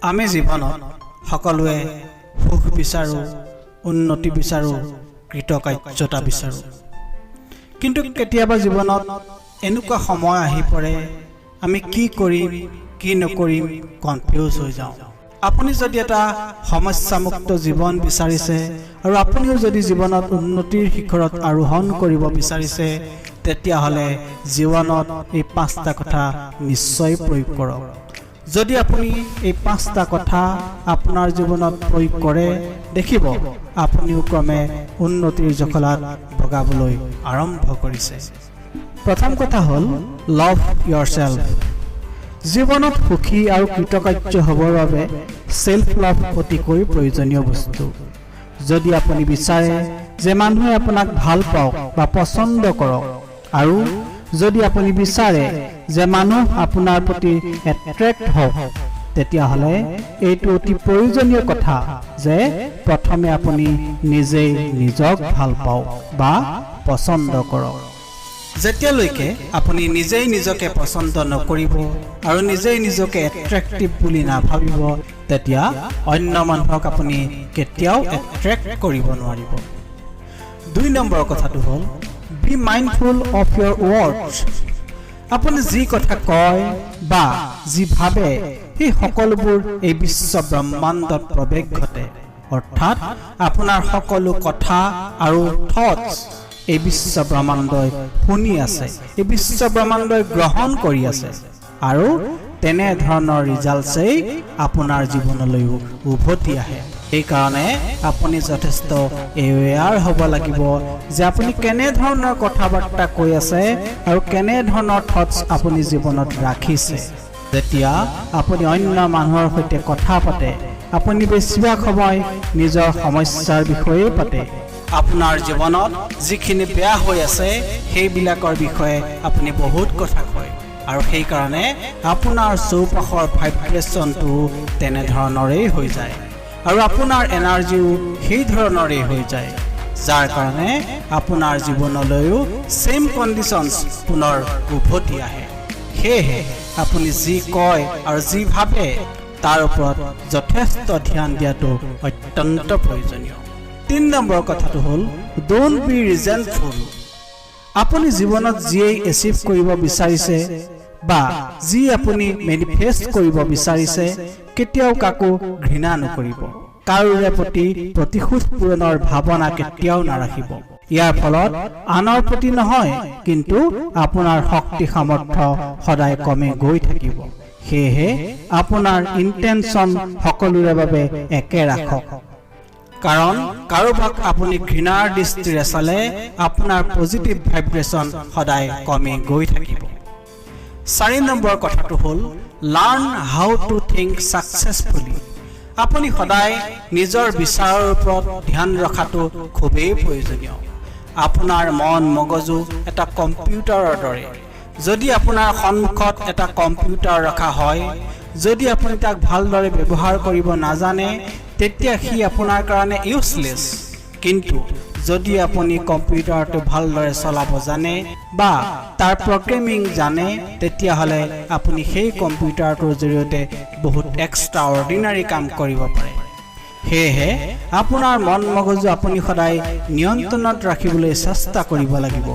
আমি জীৱনত সকলোৱে সুখ বিচাৰোঁ, উন্নতি বিচাৰোঁ, কৃতকাৰ্যতা বিচাৰোঁ। কিন্তু কেতিয়াবা জীৱনত এনেকুৱা সময় আহি পৰে, আমি কি কৰিম কি নকৰিম কনফিউজ হৈ যাওঁ। আপুনি যদি এটা সমস্যামুক্ত জীৱন বিচাৰিছে আৰু আপুনিও যদি জীৱনত উন্নতিৰ শিখৰত আৰোহণ কৰিব বিচাৰিছে, তেতিয়াহ'লে জীৱনত এই পাঁচটা কথা নিশ্চয় প্ৰয়োগ কৰক। যদি আপুনি এই পাঁচটা কথা আপোনাৰ জীৱনত প্ৰয়োগ কৰে, দেখিব আপুনিও ক্ৰমে উন্নতিৰ জখলাত বগাবলৈ আৰম্ভ কৰিছে। প্ৰথম কথা হ'ল, Love yourself. জীৱনত সুখী আৰু কৃতকাৰ্য হ'বৰ বাবে চেল্ফ লাভ অতিকৈ প্ৰয়োজনীয় বস্তু। যদি আপুনি বিচাৰে যে মানুহে আপোনাক ভাল পাওক বা পচন্দ কৰক আৰু যদি আপুনি বিচাৰে যে মানুহ আপোনাৰ প্ৰতি এট্ৰেক্ট হওক, তেতিয়াহ'লে এইটো অতি প্ৰয়োজনীয় কথা যে প্ৰথমে আপুনি নিজেই নিজক ভাল পাওক বা পচন্দ কৰক। যেতিয়ালৈকে আপুনি নিজেই নিজকে পচন্দ নকৰিব আৰু নিজেই নিজকে এট্ৰেক্টিভ বুলি নাভাবিব, তেতিয়া অন্য মানুহক আপুনি কেতিয়াও এট্ৰেক্ট কৰিব নোৱাৰিব। দুই নম্বৰ কথাটো হ'ল, Be mindful of your words. আপুনি যি কথা কয় বা যি ভাবে, সেই সকলোবোৰ এই বিশ্ব ব্ৰহ্মাণ্ডত প্ৰৱেশ ঘটে। অৰ্থাৎ আপোনাৰ সকলো কথা আৰু থটছ এই বিশ্ব ব্ৰহ্মাণ্ডই শুনি আছে, এই বিশ্ব ব্ৰহ্মাণ্ডই গ্ৰহণ কৰি আছে আৰু তেনেধৰণৰ ৰিজাল্টছেই আপোনাৰ জীৱনলৈও উভতি আহে। সেইকাৰণে আপুনি যথেষ্ট এৱেয়াৰ হ'ব লাগিব যে আপুনি কেনেধৰণৰ কথা বাৰ্তা কৈ আছে আৰু কেনেধৰণৰ থটছ আপুনি জীৱনত ৰাখিছে। যেতিয়া আপুনি অন্য মানুহৰ সৈতে কথা পাতে, আপুনি বেছিভাগ সময় নিজৰ সমস্যাৰ বিষয়েই পাতে। আপোনাৰ জীৱনত যিখিনি বেয়া হৈ আছে, সেইবিলাকৰ বিষয়ে আপুনি বহুত কথা কয় আৰু সেইকাৰণে আপোনাৰ চৌপাশৰ ভাইব্ৰেশ্যনটো তেনেধৰণৰেই হৈ যায় আৰু আপোনাৰ এনাৰ্জিও সেই ধৰণৰেই হৈ যায়, যাৰ কাৰণে আপোনাৰ জীৱনলৈও ছেইম কণ্ডিশ্যনছ পুনৰ উভতি আহে। সেয়েহে আপুনি যি কয় আৰু যি ভাবে, তাৰ ওপৰত যথেষ্ট ধ্যান দিয়াটো অত্যন্ত প্ৰয়োজনীয়। তিনি নম্বৰ কথাটো হ'ল, Don't be resentful. আপুনি জীৱনত যিয়েই এচিভ কৰিব বিচাৰিছে বা যি আপুনি মেনিফেষ্ট কৰিব বিচাৰিছে, কেতিয়াও কাকো ঘৃণা নকৰিব। কাৰোৰে প্ৰতি প্ৰতিশোধ পূৰণৰ ভাৱনা কেতিয়াও নাৰাখিব। ইয়াৰ ফলত আনৰ প্ৰতি নহয়, কিন্তু আপোনাৰ শক্তি সামৰ্থ্য সদায় কমি গৈ থাকিব। সেয়েহে আপোনাৰ ইণ্টেনশ্যন সকলোৰে বাবে একে ৰাখক। কাৰণ কাৰোবাক আপুনি ঘৃণাৰ দৃষ্টিৰে চালে আপোনাৰ পজিটিভ ভাইব্ৰেশ্যন সদায় কমি গৈ থাকিব। চাৰি নম্বৰ কথাটো হ'ল, Learn how to think successfully. আপুনি সদায় নিজৰ বিচাৰৰ ওপৰত ধ্যান ৰখাটো খুবেই প্ৰয়োজনীয়। আপোনাৰ মন মগজু এটা কম্পিউটাৰৰ দৰে। যদি আপোনাৰ সন্মুখত এটা কম্পিউটাৰ ৰখা হয়, যদি আপুনি তাক ভালদৰে ব্যৱহাৰ কৰিব নাজানে, তেতিয়া সি আপোনাৰ কাৰণে ইউজলেছ। কিন্তু যদি আপুনি কম্পিউটাৰটো ভালদৰে চলাব জানে বা তাৰ প্ৰগ্ৰেমিং জানে, তেতিয়াহ'লে আপুনি সেই কম্পিউটাৰটোৰ জৰিয়তে বহুত এক্সট্ৰা অৰ্ডিনাৰী কাম কৰিব পাৰে। সেয়েহে আপোনাৰ মন মগজু আপুনি সদায় নিয়ন্ত্ৰণত ৰাখিবলৈ চেষ্টা কৰিব লাগিব।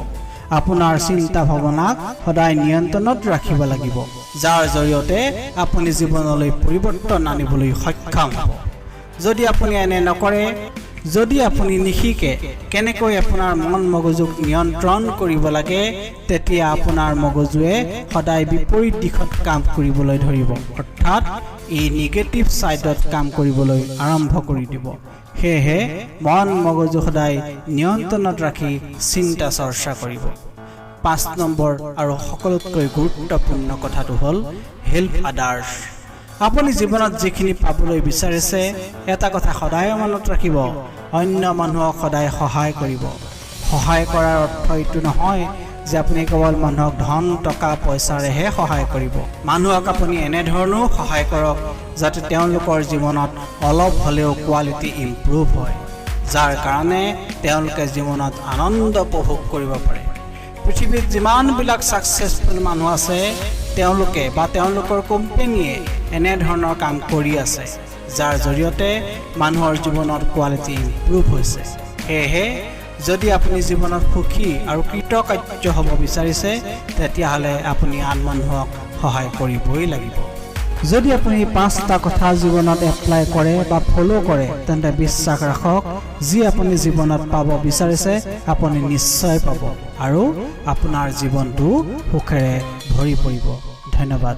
আপোনাৰ চিন্তা ভাৱনাক সদায় নিয়ন্ত্ৰণত ৰাখিব লাগিব, যাৰ জৰিয়তে আপুনি জীৱনলৈ পৰিৱৰ্তন আনিবলৈ সক্ষম হ'ব। যদি আপুনি এনে নকৰে, যদি আপুনি নিশিকে কেনেকৈ আপোনাৰ মন মগজুক নিয়ন্ত্ৰণ কৰিব লাগে, তেতিয়া আপোনাৰ মগজুৱে সদায় বিপৰীত দিশত কাম কৰিবলৈ ধৰিব, অৰ্থাৎ ই নিগেটিভ ছাইডত কাম কৰিবলৈ আৰম্ভ কৰি দিব। সেয়েহে মন মগজু সদায় নিয়ন্ত্ৰণত ৰাখি চিন্তা চৰ্চা কৰিব। পাঁচ নম্বৰ আৰু সকলোতকৈ গুৰুত্বপূৰ্ণ কথাটো হ'ল, Help others. আপুনি জীৱনত যিখিনি পাবলৈ বিচাৰিছে, এটা কথা সদায় মনত ৰাখিব, অন্য মানুহক সদায় সহায় কৰিব। সহায় কৰাৰ অৰ্থ এইটো নহয় যে আপুনি কেৱল মানুহক ধন টকা পইচাৰেহে সহায় কৰিব। মানুহক আপুনি এনেধৰণেও সহায় কৰক যাতে তেওঁলোকৰ জীৱনত অলপ হ'লেও কোৱালিটি ইম্প্ৰুভ হয়, যাৰ কাৰণে তেওঁলোকে জীৱনত আনন্দ উপভোগ কৰিব পাৰে। পৃথিৱীত যিমানবিলাক ছাকচেছফুল মানুহ আছে, তেওঁলোকে বা তেওঁলোকৰ কোম্পেনীয়ে এনেধৰণৰ কাম কৰি আছে, যাৰ জৰিয়তে মানুহৰ জীৱনত কোৱালিটি ইম্প্ৰুভ হৈছে। সেয়েহে যদি আপুনি জীৱনত সুখী আৰু কৃতকাৰ্য হ'ব বিচাৰিছে, তেতিয়াহ'লে আপুনি আন মানুহক সহায় কৰিবই লাগিব। যদি আপুনি পাঁচটা কথা জীৱনত এপ্লাই কৰে বা ফ'ল' কৰে, তেন্তে বিশ্বাস ৰাখক, যি আপুনি জীৱনত পাব বিচাৰিছে আপুনি নিশ্চয় পাব আৰু আপোনাৰ জীৱনটো সুখেৰে ভৰি পৰিব। ধন্যবাদ।